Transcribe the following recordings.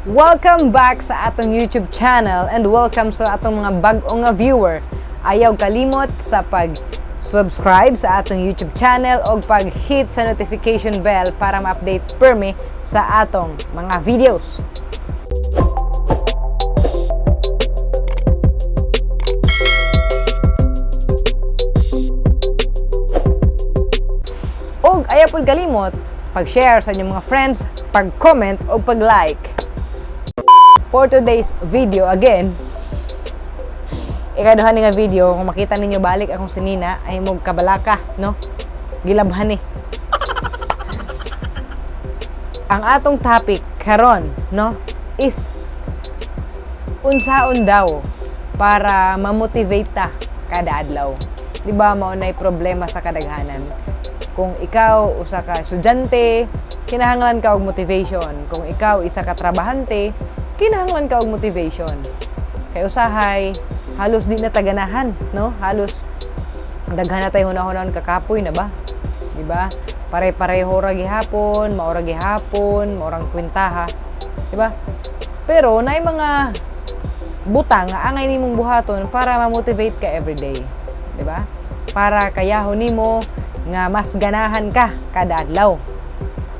Welcome back sa atong YouTube channel and welcome sa atong mga bag-o nga viewer. Ayaw kalimot sa pag-subscribe sa atong YouTube channel o pag-hit sa notification bell para ma-update permi sa atong mga videos. Og ayaw pud kalimot pag-share sa inyong mga friends, pag-comment o pag-like. For today's video again, ikaduha ni nga video, kung makita ninyo balik akong sinina, ay mo kabalaka, no? Gilabhan ni. Ang atong topic karon, no, is unsaon daw para ma-motivate ta kada adlaw. Di ba mao nay problema sa kadaghanan? Kung ikaw usa ka estudyante, kinahanglan ka og motivation. Kung ikaw isa ka trabahante, kinahanglan ka og motivation. Kay usahay, halos di na taganahan, no? Halos daghan na tayo hunahon kakapoy na ba? Di ba? Pare-pareho ra gihapon, mao ra gihapon, mao rang kwentaha, di ba? Pero naay mga butang nga angay nimong buhaton para ma-motivate ka everyday, di ba? Para kayahon nimo nga mas ganahan ka kada adlaw.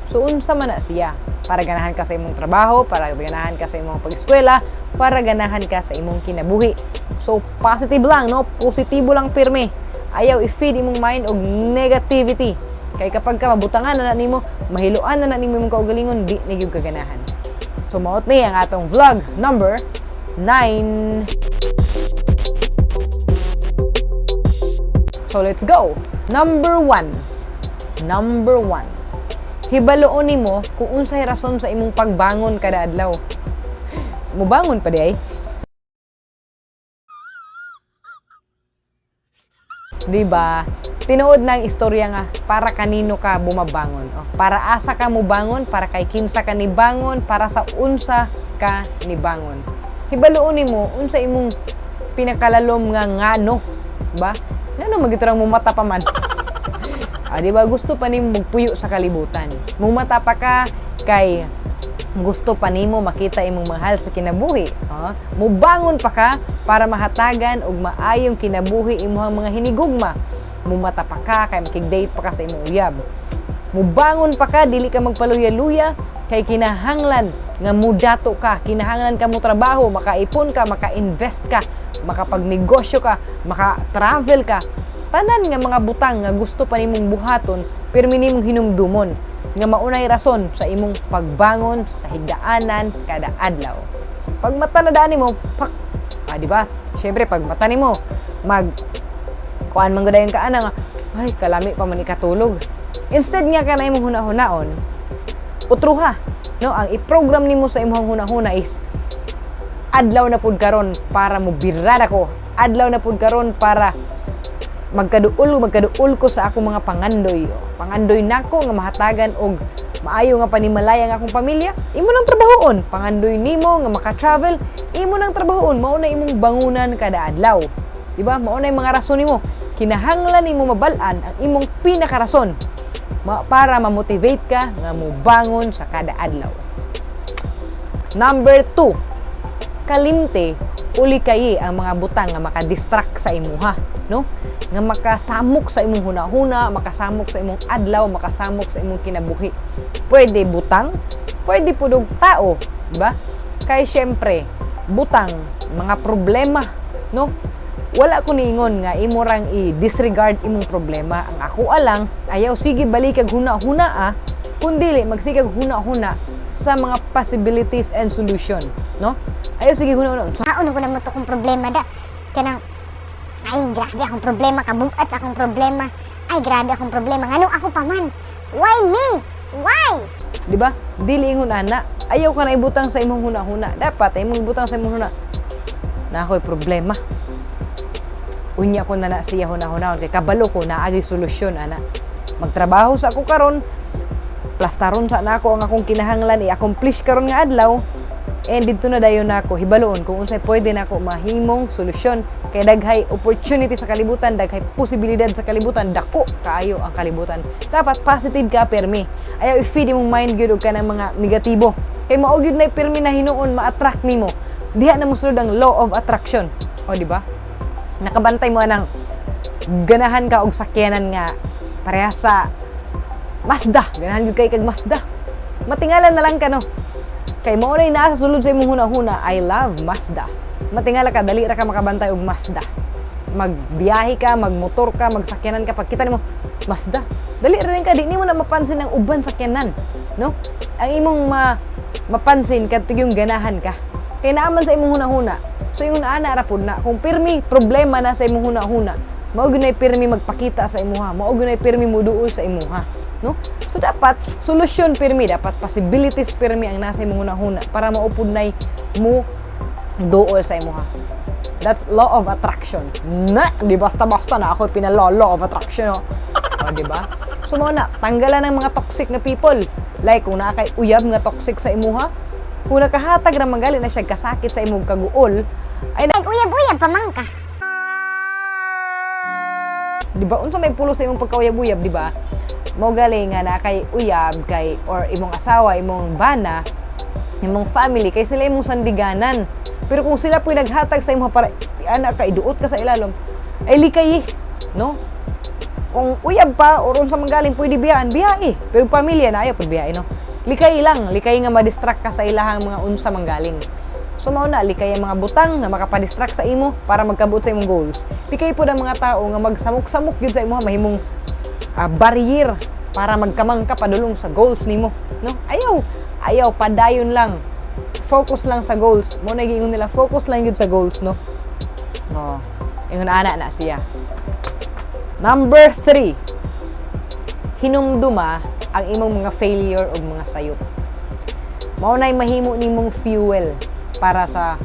So unsa man na siya? Para ganahan ka sa imong trabaho, para ganahan ka sa imong pag-eskwela, para ganahan ka sa imong kinabuhi. So positive lang, no? Positibo lang pirmi. Ayaw i-feed imong mind og negativity. Kay kapag ka mabutangan na na nimo, mahiluan na na nimo imong kaugalingon, di na gyud ka ganahan. So maot ni ang atong vlog number 9. So let's go. Number 1. Number 1. Hibaluon nimo kung unsay rason sa imong pagbangon kada adlaw. Mubangon pa di ay? Di ba? Tinuod ng istorya nga para kanino ka bumabangon. O, para asa ka mubangon, para kay kinsa ka nibangon, para sa unsa ka nibangon. Hibaluon nimo unsa imong pinakalalom nga ngano, ba? Ngano magiturang mumata pa man. Di ba gusto pa nimo magpuyo sa kalibutan. Mumata pa ka kay gusto pa nimo makita imong mahal sa kinabuhi. Mubangon pa ka para mahatagan og maayong kinabuhi imong mga hinigugma. Mumata pa ka kay makig-date pa ka sa imong uyab. Mubangon pa ka dili ka magpaluya-luya kay kinahanglan nga mudato ka, kinahanglan ka mo trabaho, makaipon ka, maka-invest ka, makapagnegosyo ka, maka-travel ka. Tanan nga mga butang nga gusto pa nimong buhaton, pirmi nimong hinumdumon nga maunay rason sa imong pagbangon sa higdaanan kada adlaw. Pag mata na daan nimo, pak, di ba? Syempre pag mata nimo, mag kuan man gud ka ana nga, ay kalami pa man ikatulog. Instead nga ka na imong huna-hunaon, utruha, no? Ang i-program nimo sa imong hunahuna is adlaw na pud karon para mo birada ko. Adlaw na pud karon para magkaduol ko sa akong mga pangandoy. Pangandoy nako nga mahatagan og maayo nga panimalay ang akong pamilya, imo nang trabahoon. Pangandoy nimo nga maka-travel, imo nang trabahoon. Mao na imong bangunan kada adlaw. Di ba? Mao na yung mga rason nimo. Kinahanglan nimo mabal-an ang imong pinakarason para ma-motivate ka nga mobangon sa kada adlaw. Number 2, kalimte uli kayi ang mga butang nga maka-distract sa imuha, no? Nga makasamok sa imong hunahuna, makasamok sa imong adlaw, makasamok sa imong kinabuhi. Pwede butang, pwede pud og tao, di ba? Kay syempre, butang, mga problema, no? Wala ko niingon nga imo rang i-disregard imong problema. Ang ako alang, ayaw sige balikag huna-huna, kundili magsigag huna-huna sa mga possibilities and solution, no? Ayaw sige huna-huna. So, Ano ko na mo to kung problema da. Kanang, ay grabe akong problema, kabugat sa akong problema. Ay grabe akong problema. Ngano ako pa man? Why me? Why? Di ba? Dili ingon ana. Ayaw ka na ibutang sa imong huna-huna. Dapat ay imong ibutang sa imong huna. Na ako'y problema. Unya ko na na siya huna-hunaon kay kabalo ko na agay solusyon ana. Magtrabaho sa ako karon, plastaron sa nako ang akong kinahanglan i-accomplish karon nga adlaw. And didto na dayon nako hibaluon kung unsay pwede nako mahimong solusyon, kay daghay opportunity sa kalibutan, daghay posibilidad sa kalibutan, dako kaayo ang kalibutan. Dapat positive ka permi. Ayaw i-feed imong mind gyud og kanang mga negatibo. Kay mao gyud na pirmi na hinuon ma-attract nimo. Diha na mosulod ang law of attraction. O, di ba? Nakabantay mo anang ganahan ka og sakyanan nga pareha sa Mazda. Ganahan gyud kay kag Mazda. Matingala na lang ka, no? Kay mao na naa sa sulod sa imong huna-huna, "I love Mazda." Matingala ka, dali ra ka makabantay og Mazda. Magbiyahe ka, magmotor ka, magsakyanan ka, pagkita nimo Mazda. Dali ra rin ka, di nimo na mapansin ang uban sakyanan, no? Ang imong mapansin kadto yung ganahan ka. Kay naa man sa imong huna-huna. So yung ana ra pud na kung pirmi problema na sa imong huna-huna, mao gyud nay pirmi magpakita sa imuha, mao gyud nay pirmi muduol sa imuha, no? So dapat solusyon pirmi, dapat possibilities pirmi ang nasa imong huna-huna para mao pud nay mo duol sa imuha. That's law of attraction. Na, di basta-basta na ako pinalaw law of attraction, no? O, di ba? So mao na, tanggalan ng mga toxic nga people. Like kung naa kay uyab nga toxic sa imuha, kung nakahatag ra magali na siya kasakit sa imong kaguol, ay na, Nag-uyab-uyab pa man ka. Di ba? Unsa may pulos sa imong pagkauyab-uyab, di ba? Mo gali nga na kay uyab kay or imong asawa, imong bana, imong family, kay sila imong sandiganan. Pero kung sila po'y naghatag sa imo para ana ka iduot ka sa ilalom, ay likay, no? Kung uyab pa or unsa man galing pwede biyaan, biyae. Pero pamilya na ayaw pud biyae, no? Likay lang, likay nga ma-distract ka sa ilahang mga unsa man galing. So mao na, likay ang mga butang nga makapa-distract sa imo para magkabuot sa imong goals. Likay pud ang mga tao nga magsamok-samok gyud sa imo, mahimong barrier para magkamang ka padulong sa goals nimo, no? Ayaw, ayaw, padayon lang. Focus lang sa goals. Mo na giingon nila, focus lang gyud sa goals, no? Oh, ingon ana na siya. Number 3, hinumduma ang imong mga failure o mga sayop. Mao na'y mahimo nimong fuel para sa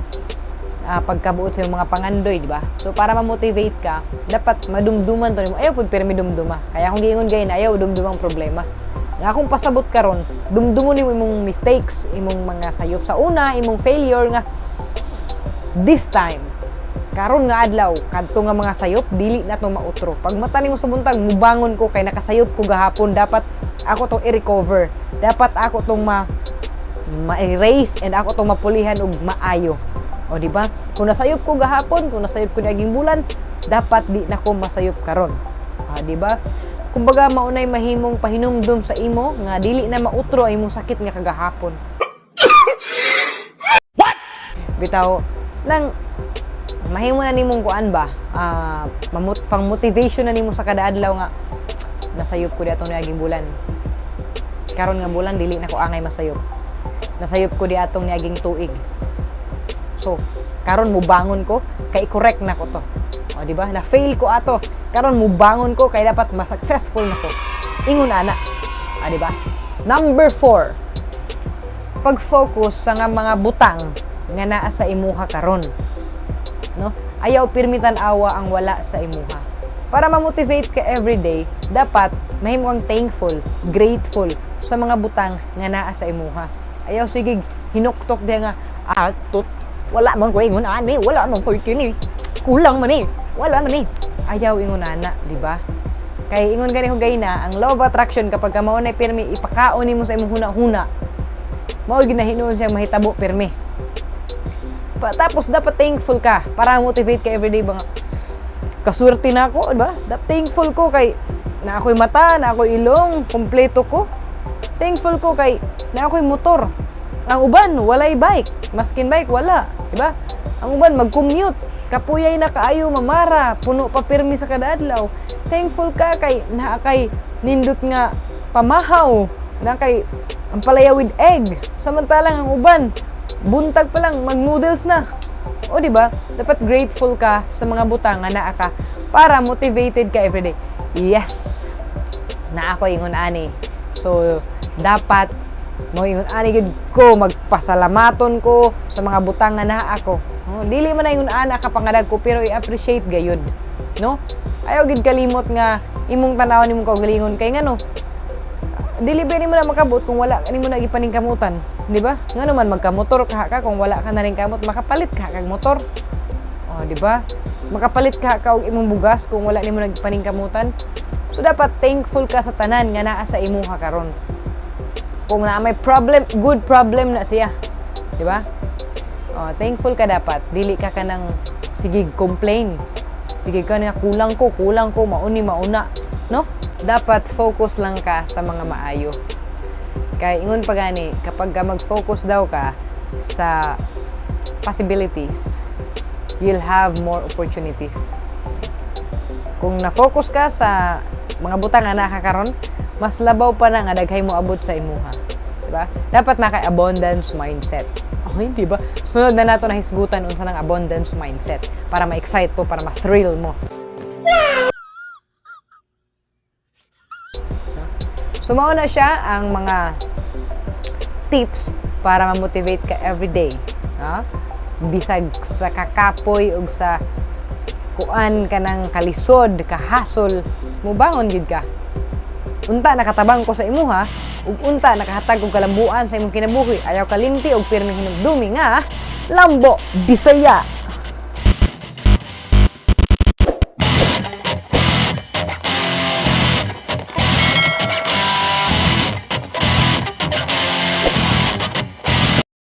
pagkabuot sa imong mga pangandoy, di ba? So para ma-motivate ka, dapat madumduman to nimo. Ayaw pud pirmi dumduma. Kaya kung giingon gay na ayaw dumdumang problema. Nga akong pasabot karon, dumdumon nimo imong mistakes, imong mga sayop sa una, imong failure nga this time, karon nga adlaw, kadto nga mga sayop dili na to mautro. Pag mata nimo sa buntag, mubangon ko kay nakasayop ko gahapon, dapat ako tong i-recover. Dapat ako tong ma-erase and ako tong mapulihan og maayo. O, di ba? Kung nasayop ko gahapon, kung nasayop ko niaging bulan, dapat di na ko masayop karon. Ah, di ba? Kumbaga maunay mahimong pahinumdum sa imo nga dili na mautro ang imong sakit nga kagahapon. What? Bitaw nang mahimo na nimong kuan ba, pang motivation na nimo sa kada adlaw nga nasayop ko di atong niaging bulan, karon nga bulan dili na ko angay masayop. Nasayop ko di atong niaging tuig, so karon mubangon ko kay correct na ko to. O, di ba? Na fail ko ato, karon mubangon ko kay dapat ma-successful na ko. Ingon ana, di ba? Number 4, pag-focus sa nga mga butang nga naa sa imuha karon, no? Ayaw pirmi tan-awa ang wala sa imuha. Para ma-motivate ka everyday, dapat mahimo kang thankful, grateful sa mga butang nga naa sa imuha. Ayaw sige hinuktok diha nga tut wala man ko ingon ani, wala man ko kini. Kulang man eh. Wala man eh. Ayaw ingon ana, di ba? Kay ingon gani hugay na, ang law of attraction, kapag ka mao na pirmi ipakaon nimo sa imong huna-huna, mao gyud na hinuon siyang mahitabo pirmi. Tapos dapat thankful ka para motivate ka everyday ba nga kaswerte na ako, di ba? Dapat thankful ko kay na ako'y mata, na ako'y ilong, kompleto ko. Thankful ko kay na ako'y motor. Ang uban, walay bike. Maskin bike, wala. Di ba? Ang uban, mag-commute. Kapuyay na kaayo, mamara. Puno pa pirmi sa kada adlaw. Thankful ka kay naa kay nindot nga pamahaw. Na kay ampalaya with egg. Samantalang ang uban, buntag pa lang, mag-noodles na. O, di ba? Dapat grateful ka sa mga butang nga naa ka para motivated ka everyday. Yes! Na ako ingon ani. So, dapat mo ingon ani gid ko, magpasalamaton ko sa mga butang nga naa ako. Oh, dili man na ingon ana ka pangadag ko, pero i-appreciate gayud. No? Ayaw gid kalimot nga imong tan-awon imong kaugalingon kay ngano Dili ba nimo na makabot kung wala nimo na gipaningkamutan, di ba? Ngano man magkamotor ka ka kung wala ka na rin kamot, makapalit ka kag motor? Oh, di ba? Makapalit ka ka og imong bugas kung wala nimo nagpaningkamutan? So dapat thankful ka sa tanan nga naa sa imuha karon. Kung naa may problem, good problem na siya. Di ba? Oh, thankful ka dapat. Dili ka kanang sige complain. Sige ka nga kulang ko, mauni mauna, no? Dapat focus lang ka sa mga maayo. Kay ingon pa gani, kapag ka mag-focus daw ka sa possibilities, you'll have more opportunities. Kung na-focus ka sa mga butang nga naa ka karon, mas labaw pa na nga daghay mo abot sa imuha. Diba? Dapat na kay abundance mindset. Okay, di ba? Sunod na nato na hisgutan unsa ng abundance mindset para ma-excite po, para ma-thrill mo. So mao na siya ang mga tips para ma-motivate ka everyday. Ha? Bisag sa kakapoy ug sa kuan ka ng kalisod, kahasol, mubangon gid ka. Unta nakatabang ko sa imuha, ug unta nakahatag og kalambuan sa imong kinabuhi. Ayaw kalimti og pirming hinumdumi nga lambo Bisaya.